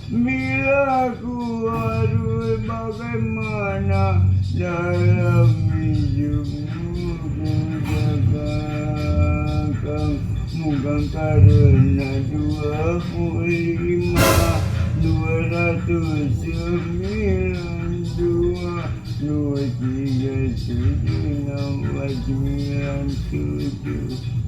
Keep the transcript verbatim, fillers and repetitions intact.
Bilaku harus bagaimana dalam hidupku, bukan karena dua puluh lima, dua ratus sembilan dua, dua tiga tujuh, enam empat sembilan tujuh.